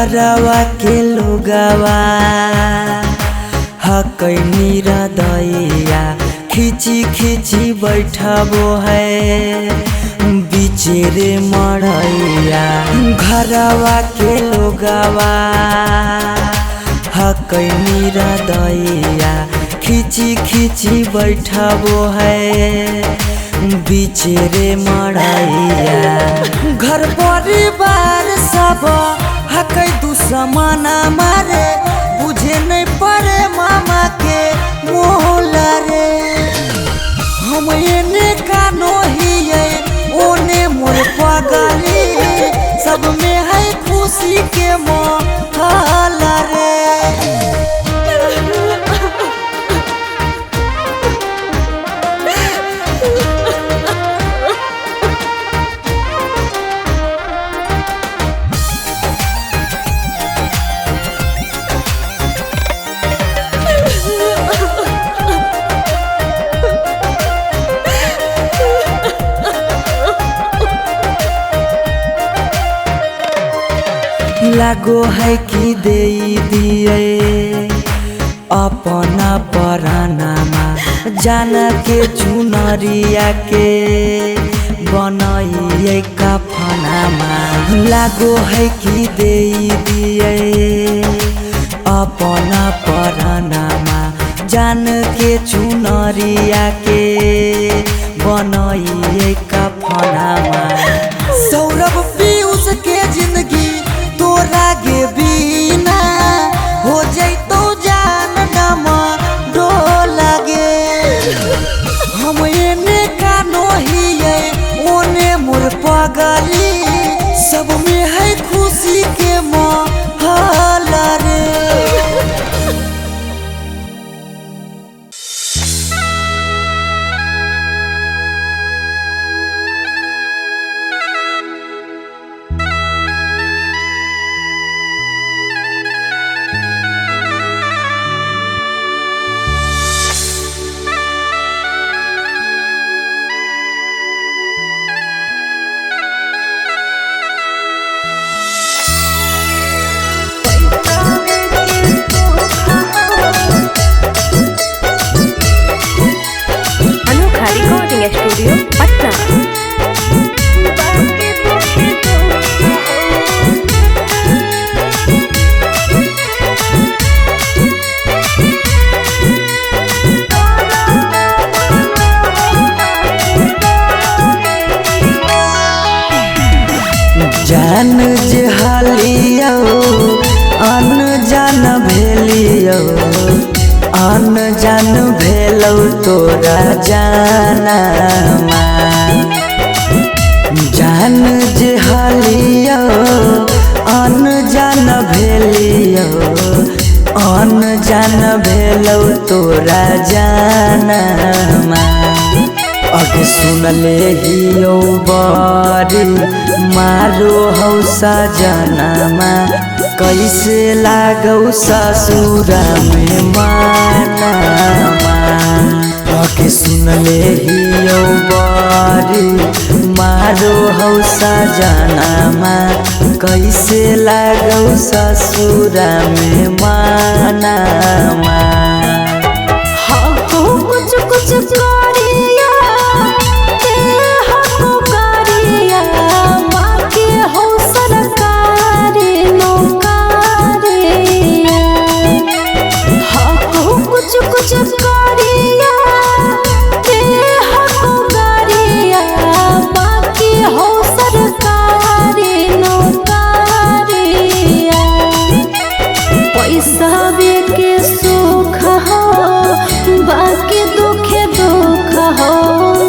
घरवा के लोगवा हकै निरदैया, खिची खिची बैठबो है बिचेरे मड़ैया। घरवा के लोगवा हकै निरदैया, खिची खिची बैठबो है बिचेरे मड़ैया। घर परिवार सब हकै दुश्मन मारे, बुझे नहीं पड़े मामा के मोहला रे। हम एने कानो हियै ओने मोर पगली, सब में है खुशी के मोहला रे। लागो है कि दे दिए अपना परानामा, जान के चुनरिया के बनाइए कफनामा। लागो है कि दे दिए अपना परानामा, जान के चुनरिया के बनाइए कफनामा। सौरभ पीयूष के जिंदगी तोरा गे बिना हो जैतो जान नम डोला गे। हम एने कानो हियै ओने मोर पगली, सब में है खुशी के मोहला रे। अनोखा रिकॉर्डिंग स्टूडियो पटना। जान जे हालियो अनजान भेलियो, अनजान भेलौ तोरा जानामा। जान जे हालियो अनजान भेलियो, अनजान भेलौ तोरा जानामा। अग सुनले हियो बड़ी मारो हौ सजनामा, कैसे लागौ ससुरा में मानामा। अग सुनले हियो बड़ी मारो हौ सजनामा, कैसे लागौ ससुरा में मानामा। कुछ कुछ करिया करिया माँ के हो सरकारी नौकरिया। हाँ कुछ कुछ करिया करिया माँ के हो सरकारी नौकरिया। पैसा के सुख हो बाकी दुखे दुख हो,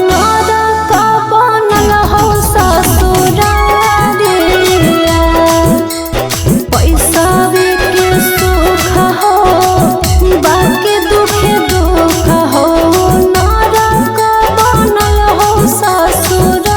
नरक बनल हो ससुरारिया। पैसा के सुख हो बाकी दुखे दुख हो, नरक बनल हो ससुरारिया।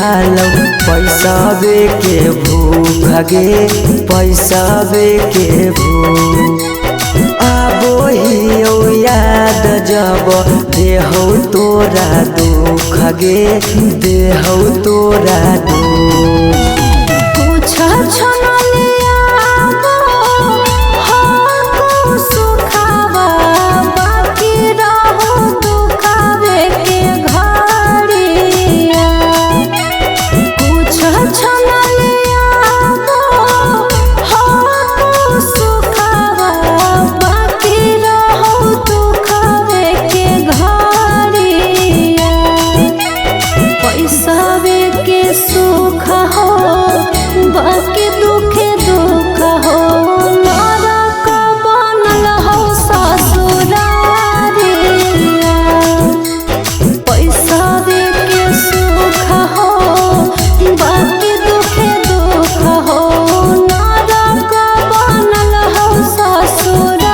हालौ पैसावे के भूख गे पैसावे के भूख। आबो हियौ याद जब देहौ तोरा दुख गे देहौ तोरा दुख। कुछ के सुख हो बाकी दुखे दुख हो, नरक बनल हो ससुरारिया। पैसा के सुख हो बाकी दुखे दुख हो, नरक बनल हो ससुरारिया।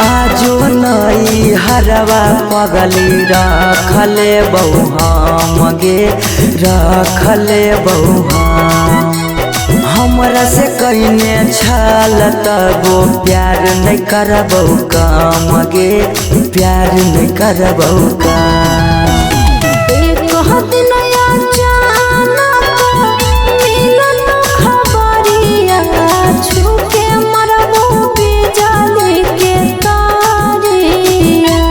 आजो नई हरवा पगली रखले बहु हम गे रखले बहु हम। हमरा से कइने छल तबो प्यार नहीं करबौ काम गे प्यार नहीं करबौ काम। एक दिन अचानक मिलल खबरिया, छूके मरबो बिजली के तारिया।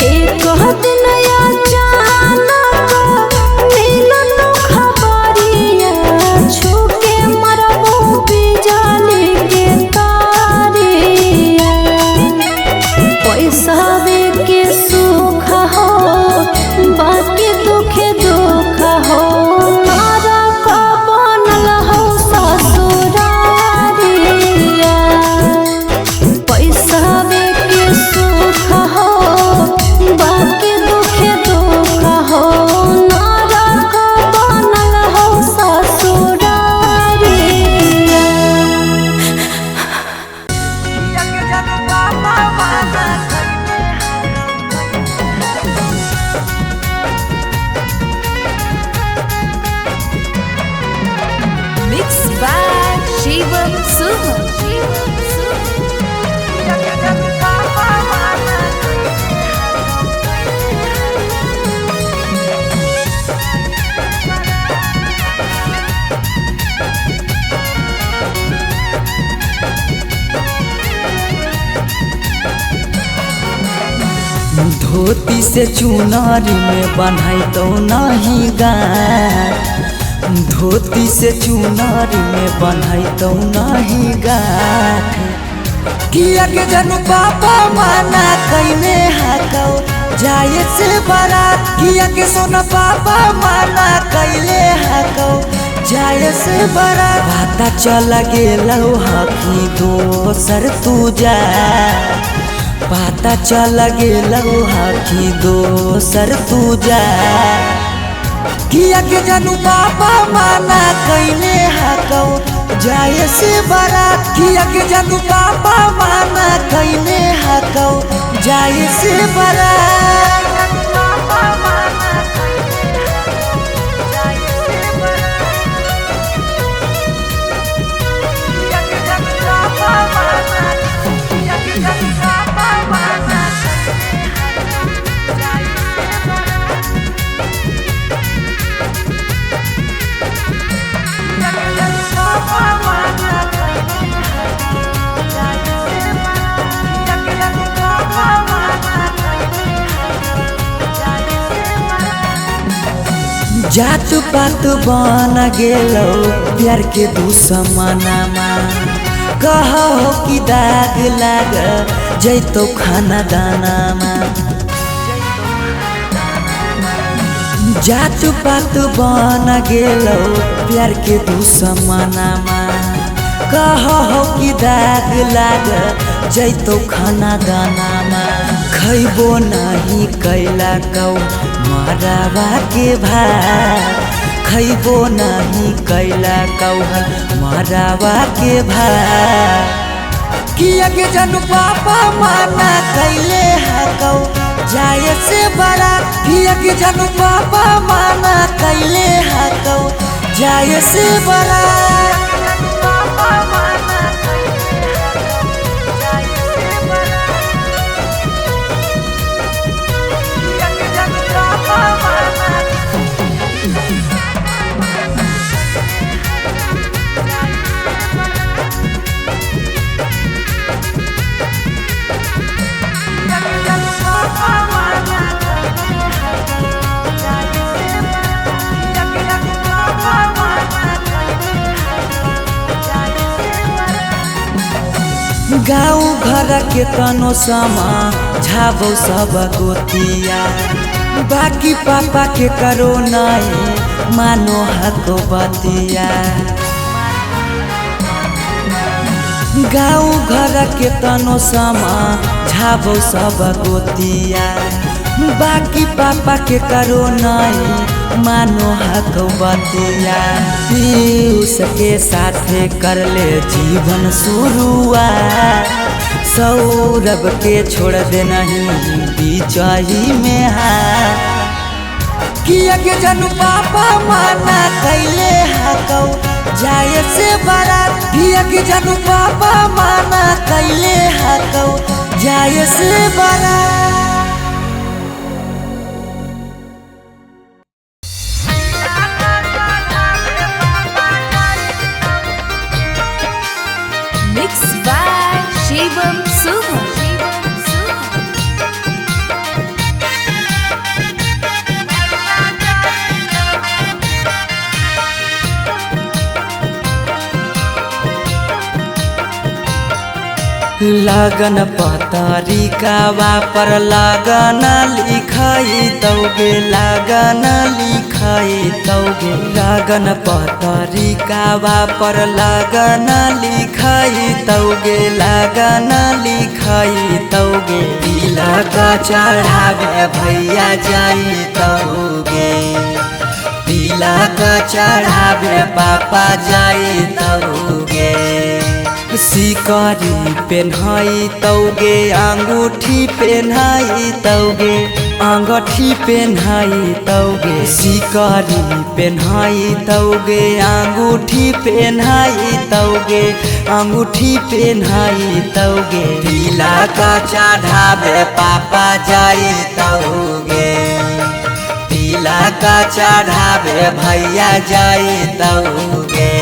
एक दिन अचानक मिलल खबरिया, छूके मरबो बिजली के तारिया। पैसा के सुख हो बाकी दुखे दुख हो, नरक बनल हो ससुरारिया। पैसा के सुख हो बाकी दुखे दुख हो, नरक बनल हो ससुरारिया। Mix by Shivam Suman. धोती से चुनारी में बन्हाई तो नहीं गार, धोती से चुनारी में बन्हाई तो नहीं गाठ। किया के जन पापा माना कइने हाकौ जाए से बारात, किया के सोना पापा माना कइले हाकौ जाए से बारात। पता चल गेलौ हकी दोसर तू जा, पता चल गेलौ हकी दोसर तू जा। किया के जानू पापा माना कइले हाकौ जाए से बारात, किया के जानू पापा माना कइले हाकौ जाए से बारात। जात पात बन गेलो प्यार के दुश्मनामा। कहो कि दाग लाग जैतो खाना दानामा। जात पात बन गेलो प्यार के दुश्मनामा। कहो कि दाग लाग जैतो खाना दानामा। खैबो नाही कैला कौ मरावा के भात। खैबो नाही कैला कौहल मरावा के भात। किया के जनु पापा माना कैले हकौ जाए से बड़ा। किया के जनु पापा माना कैले हकौ जाए से बड़ा। गाँव घर के तनो समा झाबो सब गोतिया। बाकी पापा के करो नहीं मानो हको बतिया। गाँव घर के तनो समा झाबो सब गोतिया। बाकी पापा के करो नहीं मानो हको बतिया। पीयूष के साथे कर ले जीवन शुरुआत। सौरभ के छोड़ दे नहीं बीचही में हाथ। किया के जनु पापा माना कैले हकौ जाए से बड़ा। किया के जनु पापा माना कैले हकौ जाए से बड़ा। Shivam Suman. लगन पतरिकावा पर लगन लिखाई तौगे। लगन लिखाई तौगे। लगन पतरिकावा पर लगन लिखाई तौगे। लगन लिखाई तौगे। तिलक चढ़ावे भैया जाई तौगे। तिलक चढ़ावे पापा जाई तौगे। सिकरी पेन्हाई तौगे। अंगूठी पेन्हाई तौगे। अंगूठी पेन्हाई तौगे। सिकरी पेन्हाई तौगे। अंगूठी पेन्हाई तौगे। अंगूठी पेन्हाई तौगे। तिलक चढ़ावे पापा जाई तौगे। तिलक चढ़ावे भैया जाई तौगे।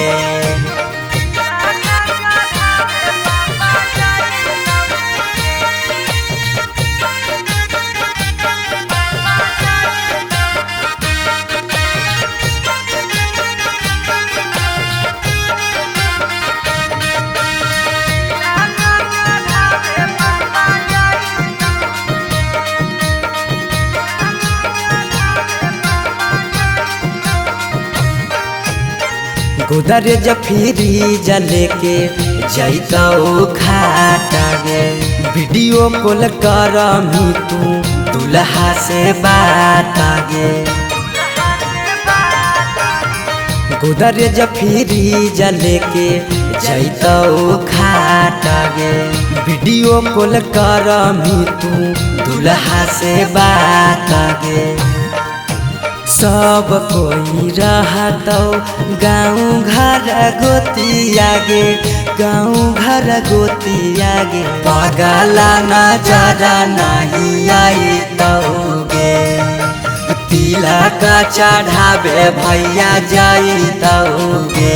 गोदरेज फ्रीज लेके जैतौ खाटा गे। वीडियो कॉल करमी तू दुल्हा से बात गे। गोदरेज फ्रीज लेके जैतौ खाटा गे। वीडियो कॉल करमी तू दुल्हा से बात गे। सब कोई रहतौ गाँव घर गोतिया गे। गाँव घर गोतिया गे। पगला नजर नहीं आई तौगे। तिलक चढ़ावे भैया जाई तौगे।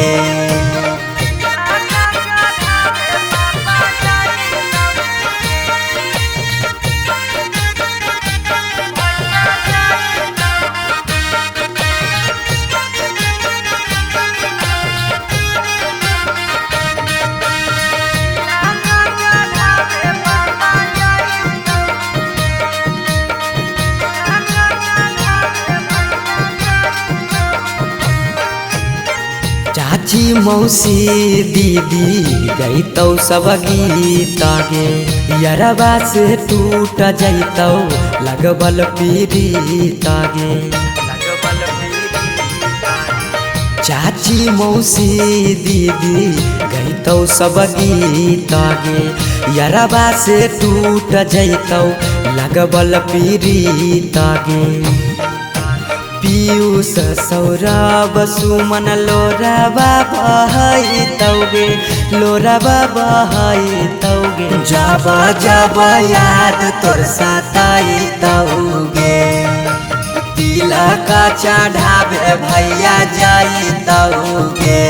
मौसी दीदी गईतौ सब गीत गे, यरबा से टूट जैतौ लगबल पीरीत गे। चाची मौसी दीदी गईतौ सब गीत गे, यरबा से टूट जैतौ लगबल पीरीत गे। पीयूष सौरभ सुमन लोराबा बहैतौगे, लोराबा बहैतौगे। जब जब याद तोर सताइतौगे, तिलक चढ़ावे भैया जाइतौगे।